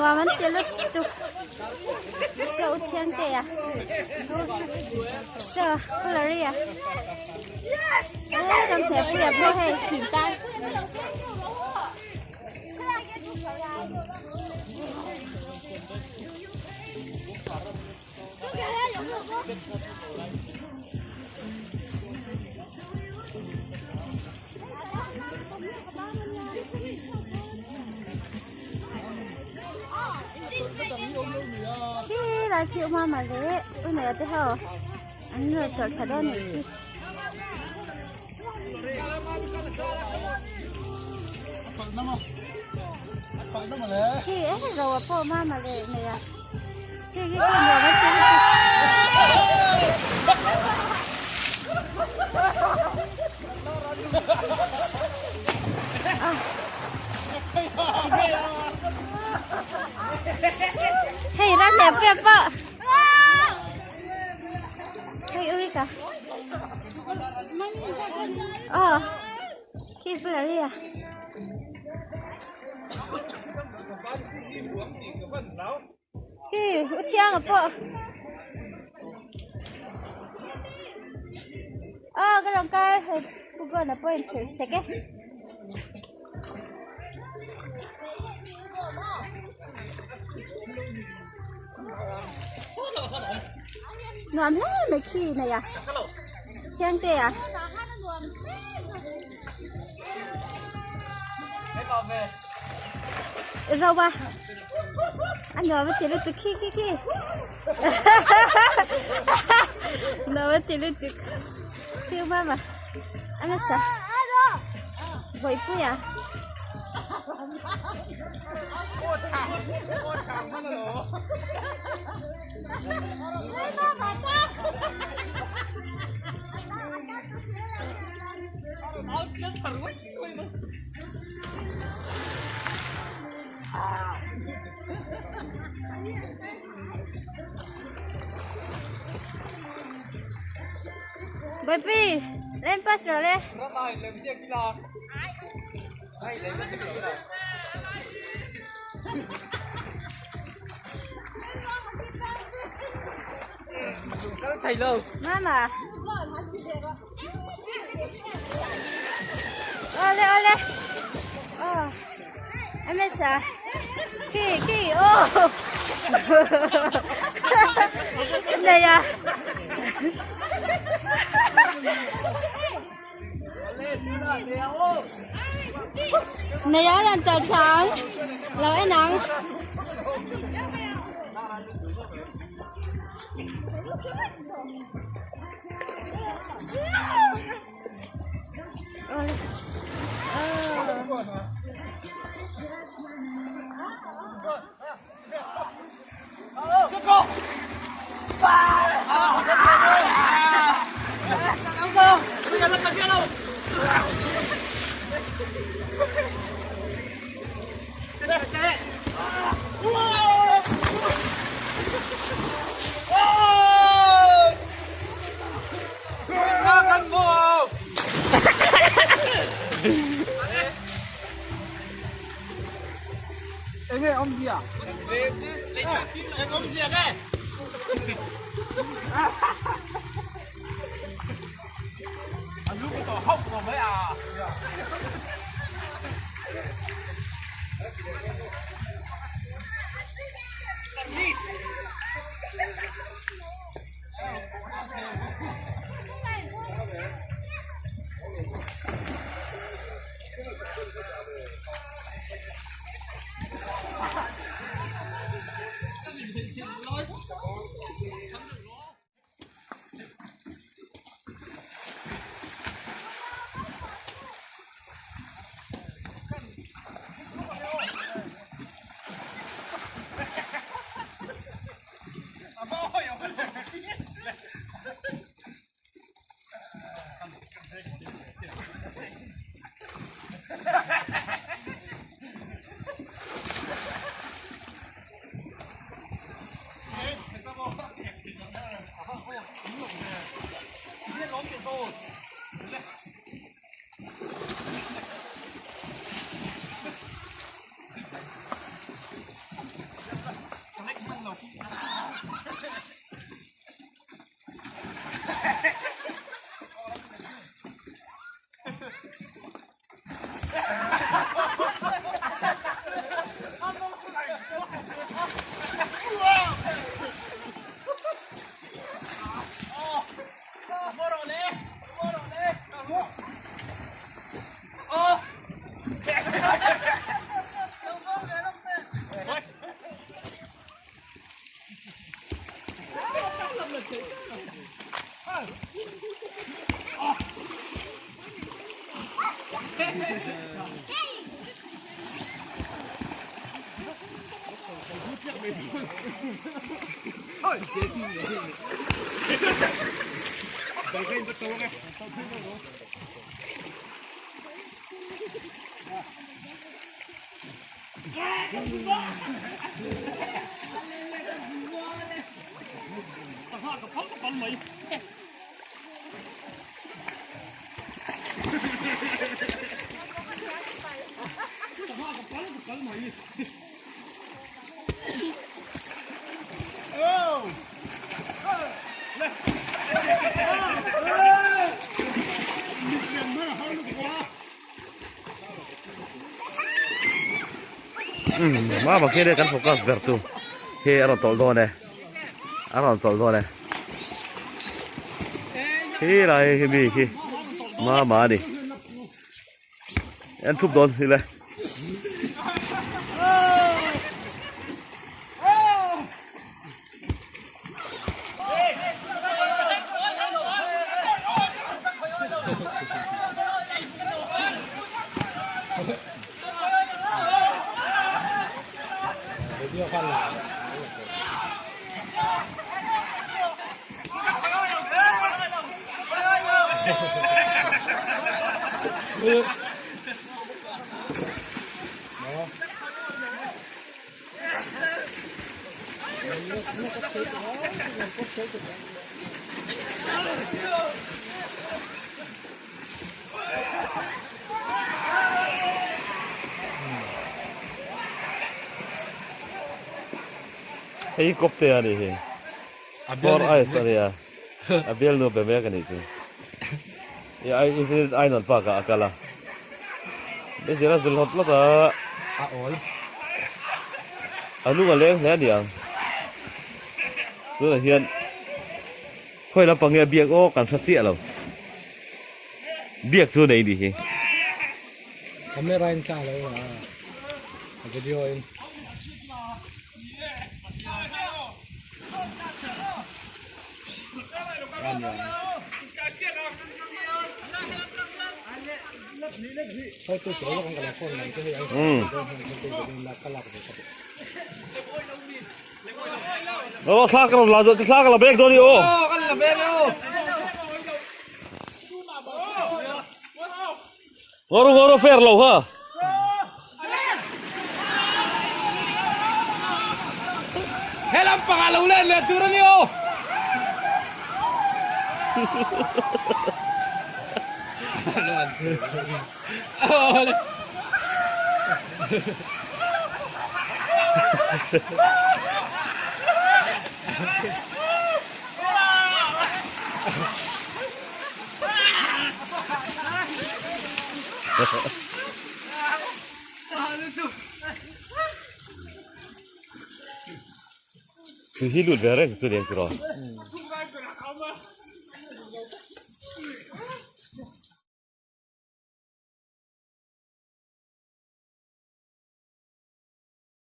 Nuam an ti lutuk chaw u thiang te a chaw colour a ram thei pui a pawh hei. Khi lai khi uma mà leh u nei te ho an rawn chawlh thla dawn anih khi. Khi eh ro a pawh ma ma leh nei a khi khi khi nuam an ti lutuk. Hei ram leh pep pawh hei Urika aw khi bulah ri a khi u thianga pawh aw ka rawn kal hei pu Gona pawh in phel chek e. Nuam hle mai khi nei a thiang te a. Rau a a nuam a ti lutuk khi khi khi nuam a ti lutuk khi mama a nasa bawihpuia. Baby, lên bus rồi le. Mama. Ole ole. Oh. Amesa. Ki ki oh. Này à. Này á ran chào sáng. Lo en ang. Mama khi kan focus ber chu khi a rawn tawlh dawn e a rawn tawlh dawn e khi lai khi mi khi mama a ni en thup dawn hi le. Hei hi kawp te a nih hi for ice a nia a bialnu be mek a nih chu i ai infinite ainawn park ah a kal a meizial a zil hlawt hlawt a a awl a lung a leng hle a ni ang tunah hian khawi lampang nge a biak aw kan hre chiah lo biak chu nei nih hi. Camera in tla lo a a video in. Lo thla ka la thla ka la bek dawn i aw. Kan la bek aw. Ngawr ngawr fair lo ha. He lampangah lo len leh tur a ni aw. Tui hi lut ve reng chu nen tiraw.